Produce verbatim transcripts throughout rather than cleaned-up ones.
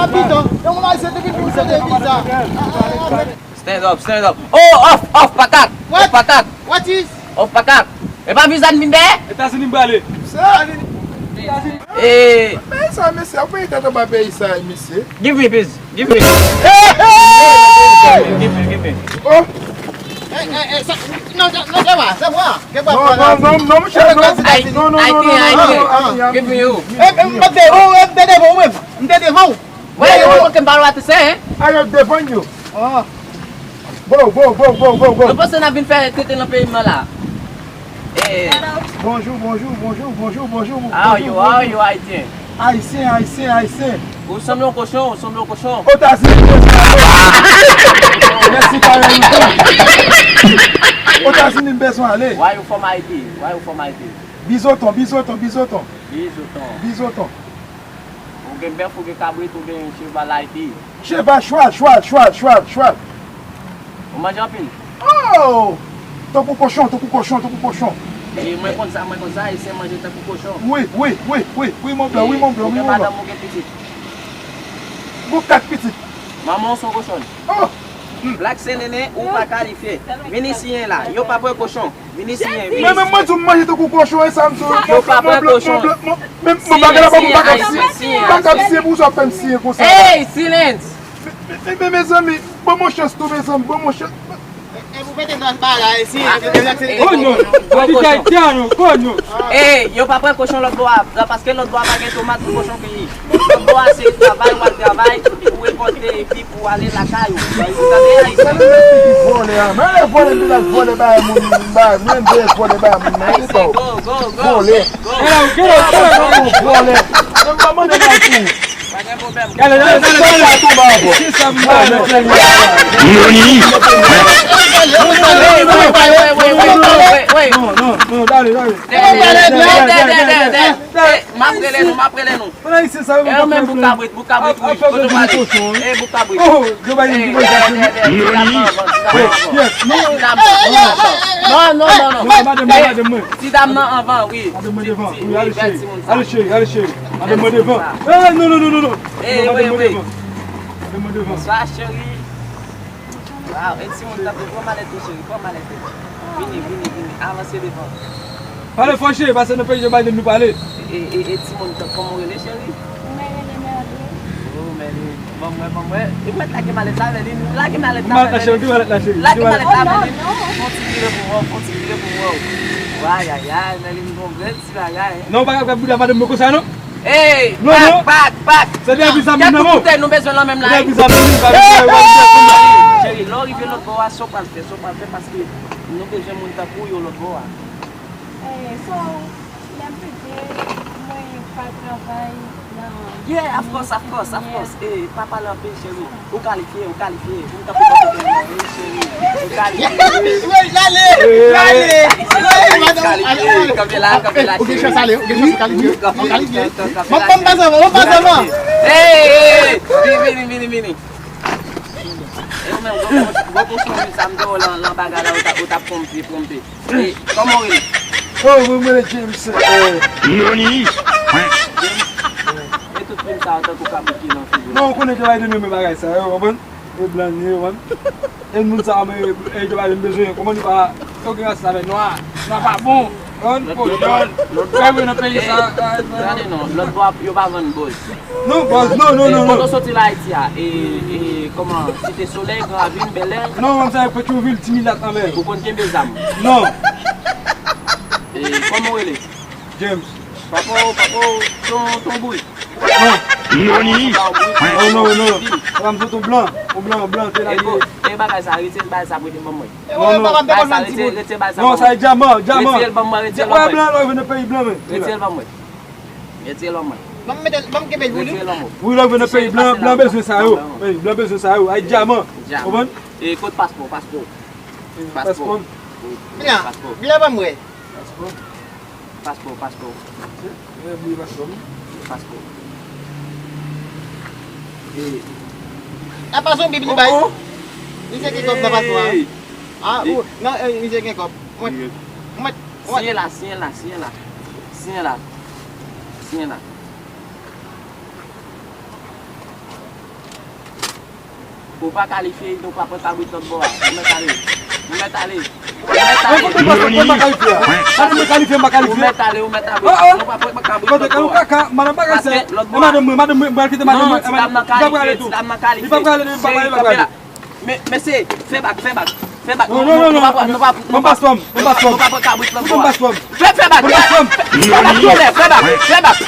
Pito, yon moun ayisyen te vin pou sende viza. Stand up, stand up. Oh, off, off patat. Off patat. What is? Off patat. E pa viza n vin dèyè? Etazini m prale. Sa? Etazini. Eh. Men sa, mesye, ap mete tèt anba peyi sa, mesye. Give me, please. Give me. Give me, give me. Oh. Eh, eh, eh, sa, non, non, non, se pa, se pa. Non, non, non, non, monchè, non. Non, non, non, non, non, non, non, non, non. Give me you. Eh, eh, m te, oh, eh, m te devan ou menm. M te devan ou. Wè, yo, yo, ke m pa lwa te sè, hein? A yo defann yo. Oh. Go, go, go, go, go, go. Nou panse n ap vin fè tete nan peyi m nan la. Eh. Bonjou, bonjou, bonjou, bonjou, bonjou, bonjou. How are you? How are you, Haitian? Ayisyen, ayisyen, ayisyen. Ou sanble yon kochon, ou sanble yon kochon. Etazini bezwen ale. Mèsi, Carolina. Etazini bezwen ale. Why you from Haiti? Why you from Haiti? Bizoton, bizoton, bizoton. Bizoton. Bizoton. Ou gen bèf, ou gen kabrit, ou gen cheval Ayiti. Cheval, chwal, chwal, chwal, chwal, chwal. Ou manje anpil? Oh! Tankou kochon, tankou kochon, tankou kochon. E mwen konn sa, mwen konn sa, ayisyen manje tankou kochon. Wi, wi, wi, wi, wi, mon blan, wi, mon blan, wi, mon blan. Ou gen madanm, ou gen pitit? Gon kat pitit. Manman w se yon kochon. Oh! Black Senene, ou pa kalifye. Vin isiyen la, yo pa pran kochon. Vin isiyen, vin isiyen. Men, men mwen di w m manje tankou kochon, e sa m di w. Yo pa pran kochon. Men, men bagay la pa pou m pa kab siyen. M pa kab siyen pou sa w fè m siyen konsa la. Hey, silence! Men, men, men, mezanmi, ban m yon chans tou, mezanmi, ban m yon chans. E pou mete nan bagay, siyen, e pou mete nan... Oh non, Haitiano, coño. Ey, yo pa pran kochon lòt bò a, paske lòt bò a pa gen tomat pou kochon ki... Lòt bò a se travay, w al travay, ou rekòlte epi pou ale lakay ou. Ou tande, Ayisyen? Men nèg ki vòlè a, men ale vòlè, m te al vòlè bagay moun, bagay, mwen m te al vòlè bagay moun nan, e sa w vòlè. Vòlè. Vòlè. Men m pa mande bagay pou ou. Pa gen pwoblèm. Gade, gade, gade, gade. Kisa m ba nou? Ironi. Non, non, non, dale, dale. M ap rele nou, m ap rele nou. Fè ayisyen sa yo, e yo menm, bouk kabrit, bouk kabrit wouj, kote w pale? E bouk kabrit. Oh, Joe Biden, Joe Biden. Ti dam nan anvan, ti dam nan anvan. Ti dam nan anvan. Non, non, non, non. Madanm mwen, madanm mwen. Ti dam nan anvan, wi. Madanm mwen devan. Wi, ale cheri. Ale cheri, ale cheri. Madanm mwen devan. Eh, non, non, non, non, non. Madanm mwen devan. Madanm mwen devan. Bonswa, cheri. Waw, e timoun tanpri, pran malèt ou, cheri, pran malèt ou. Vini, vini, vini, avanse devan. Pale fò, cheri, paske nan peyi Joe Biden nou pale. E, e, e timoun tanpri, kòman w rele, cheri? Mwen rele Merlin. Oh, Merlin. Ban mwen, ban mwen. E mwen lage malèt la, Merlin. Lage malèt la, Merlin. Ki malèt la, cheri? Ki malèt la, cheri? Lage malèt la, Merlin. Fon ti vire pou wè, fon ti vire pou wè. Ayayay, Merlin, gon grenn ti bagay. Non, w pa ka ap gad bouda madanm mwen konsa, non. Ey, non, pak, non. Pak, pak. Se de viza moun nan, non. Kèt pou koute, nou bezwen l an menm la. Se de viza moun, pa bezwen wè viza moun nan. Cheri, lè w rive lòt bò a, sa w pral fè, sa w pral fè, paske nou bezwen moun tankou w yo lòt bò a. Eh, so, lè m pete, mwen pa travay nan... Yeah, of course, of course, of course. Eh, pa pale anpil, cheri. Ou kalifye, ou kalifye. Vin kanpe bò kote m nan, wi, cheri. Ou kalifye, wi. Wi, l ale, l ale. Wi, madanm, ale, ale. Kanpe la, kanpe la, cheri. Ou gen chans ale, ou gen chans kalifye. Ou kalifye. Ban m, ban m pase avan, ban m pase avan. Hey, hey, hey. Vini, vini, vini, vini. E ou menm, gwo, gwo, gwo kochon, sa m te wè w lan, lan bagay la, ou t ap, ou t ap ponpe, ponpe. E, kòman w rele? Oh, mwen, mwen rele James. Eh. Ironi. James? E tout plim sa yo tankou kabrit ki nan figi w. Non, ou konnen ke Biden renmen bagay sa yo, w konprann? E blan li ye, w konprann? E moun sa yo, men, e, e, yo pa menm bezwen, w konprann, yo pa, yo gen rasis avèk nwa. Nwa pa bon. Lòt bò, lòt bò. Gade non, lòt bò ap, yo pa vann bòz. Non, bòz, non, non, non, non. Kote w soti la Ayiti a? E, e, kòman? Site Solèy, Gran Ravin, Bèlè? Non, mwen sa Petyonvil, Ti Milat anlè. Ou konn kenbe zam? Non. E, kòman w rele? James. Papa w, papa w, ton, ton bouy. Non. Ironi. Non, non, non. Papa m se ton blan, yon blan, yon blan, te lage. E bagay sa, retire bagay sa, prete ban mwen. Non, non. Bay sa, retire, retire bay sa ban mwen. Non, sa e dyaman, dyaman. Retire l ban mwen, retire l ban mwen. Wè blan, lè w vin nan peyi blan, men. Retire l ban mwen. Retire l ban mwen. Ban m mete l, ban m kenbe l pou li. Retire l ban mwen. Wi, lè w vin nan peyi blan, blan bezwen sa yo. Wi, blan bezwen sa yo. Ay dyaman. Dyaman. Konprann? E kot paspò, paspò? Paspò. Blan, blan ban m wè. Paspò. Paspò, paspò. Mwen bliye paspò m. Paspò. E. A pa zonbi li bay. Oh, oh. Li se ki kòb nan paspò a. Hey. A, ou, non, eh, li se gen kòb. Mwen, mwen, mwen. Siyen la, siyen la, siyen la. Siyen la. Siyen la. Ou pa kalifye, nou pa pran kabrit lòt bò a. Nou mèt ale. Nou mèt ale. Nou mèt ale. Mwen pa kalifye. Sa nou mwen kalifye, mwen pa kalifye. Ou mèt ale, ou mèt ale. Nou pa pran kabrit lòt bò a. Kote nou kaka, madanm pa kalifye. Madanm mwen, madanm mwen, mwen kite madanm mwen. Non, ti dam nan kalifye, ti dam nan kalifye. Li pa prale, li pa prale, li pa prale. Men, mesye, fè bak, fè bak, fè bak. Non, non, non, non. Ban m paswè m, ban m paswè m. Nou pa pran kabrit lòt bò a. Fè, fè bak, fè bak, fè bak, fè bak,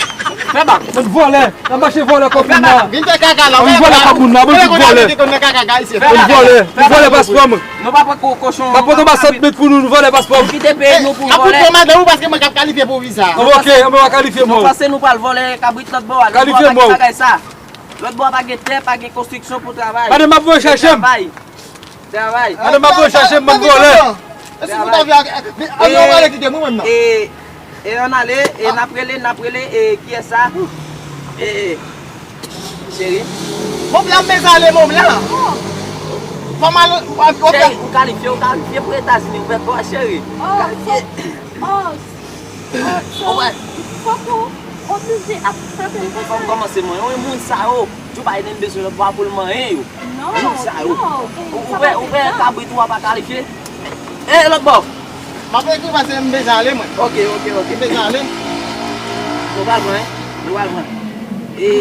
fè bak. Bann vòlè, n ap mache vòlè kòb moun nan. Vin fè kaka la. Bann vòlè kòb moun nan, bann tout vòlè. Bann vòlè, nou vòlè paswè m. Nou pa pran ko-, kochon. Pa pran anba sèt mèt pou nou, nou vòlè paswè m. Nou kite peyi nou pou vòlè. Ap fout madanm ou paske mwen k ap kalifye pou viza. Ok, mwen pa kalifye mwen. Nou panse nou pral vòlè kabrit lòt bò a. Kalifye mwen. Lòt bò a pa gen tè, pa gen konstriksyon pou travay. Madanm ap voye chache m. Travay. Travay. Madanm ap voye chache m, bann vòlè. E si nou ta vle, an nou ale kite mwen menm nan. E, e ann ale, e n ap rele, n ap rele, e kiyès sa? E, cheri. Mòm la, m bezwen ale, mòm la. Fò m al, cheri, ou kalifye, ou kalifye pou Etazini, ou fè kwa, cheri? Ou kalifye. Oh, so, fòk ou oblije ap frape m konsa. Fòk m kòmanse manyen wi, moun sa yo. Joe Biden bezwen lòt bò a pou l manyen yo. Non, moun sa yo. Ou wè, ou wè kabrit ou a pa kalifye? E lòt bò. M ap ekri paske m bezwen ale mwen. Ok, ok, ok. M bezwen ale. Nou pral pran, hein? Nou pral pran. E,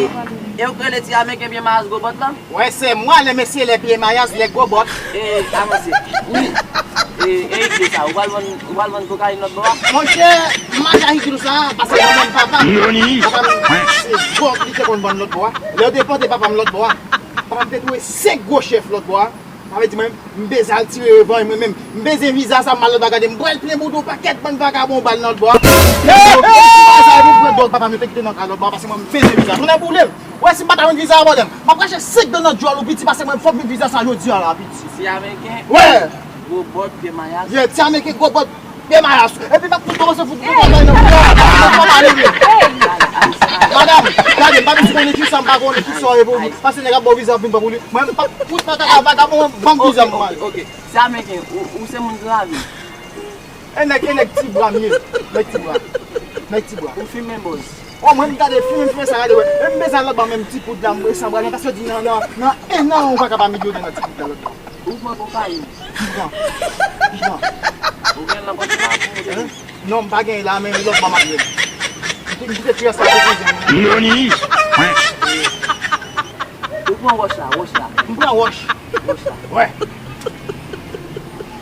e ou k rele ti Ameriken pye mayas gwo bòt lan? Wè, se mwa, lè mesye, lè pye mayas, lè gwo bòt. E, avanse. Wi. E, e, ide sa, ou pral vann, ou pral vann kokayin lòt bò a? Monchè, m mache ak ide sa, paske mwen menm papa m, papa m, se dwòg li te konn vann lòt bò a. Lè yo depòte papa m lòt bò a, papa m te touye senk gwo chèf lòt bò a. Sa vle di mwen, m bezwen al tire revanj mwen menm. M bezwen viza sa, m al lòt bò a gade, m pral plen bouda yon pakèt bann vagabon bal nan lòt bò a. Yo, yo, ti bagay sa, yo pran dwòg papa m, yo te kite nan kay lòt bò a, paske mwen, m bezwen viza. Tounen boule m. Wè, si m pa ta jwenn viza a, bòdè m, m ap rache senk dan nan djòl ou piti pase mwen, fò m jwenn viza sa jodi a la, piti. Ti Ameriken, wè, gwo bòt, pye mayas. Yeah, ti Ameriken, gwo bòt, pye mayas. Epi m ap fout kòmanse fout gwo bòt nan fò m ale vre. Madanm, gade, m pa vin di konnen kisa m pa konnen, kisa w ye pou ou. Pase nèg ap ba w viza, w ap vin pran pou li. Mwen, m p ap fout nan kaka vagabon, ban m viza m, mwen. Ok, ok, ok. Ti Ameriken, ou, ou se moun gravi. E nèg, e nèg ti bra m ye. Nèg ti bra. Nèg ti bra. Ou fimen, bòs. O, mwen, m gade fimen, fimen sa, gade, wè. E m bezwen al lòt bò, menm ti poud la, m bezwen bwè, paske di nan, nan, nan en an, ou pa ka pa milyonè nan ti poud la lòt bò. Ou pran kokayin? M pran. M pran. Ou gen nan pòch la pou ou te... Non, m pa gen la, men lòt bò m ap jwenn. M te, m te tire sa pou koze m. Ou pran wòch la, wòch la. M pran wòch. Wòch la. Wè.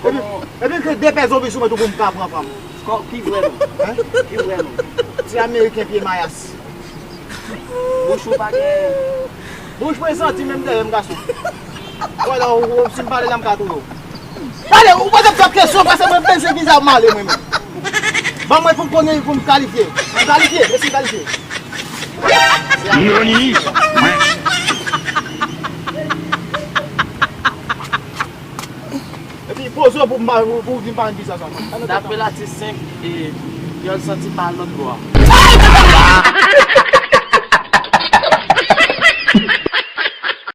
Epi, epi m fè de pè zonbi sou mwen tou pou m ka pran fanm. Kò, ki vrè non? Hein? Ki vrè non? Ti Ameriken pye mayas. Bouch ou pa gen. Bouch mwen santi menm dèyè m gason. Wè la, ou, ou, si m pale la, m ka touye w. Gade, ou poze m twòp kesyon, paske mwen bezwen viza pou m ale mwen menm. Ban mwen pou m konnen pou m kalifye. M kalifye, èske m kalifye? Epi poze w pou m pa, pou, pou w vin pa vin di sa sa. Dapre latis senk, e, vyòl santi pa lòt bò a.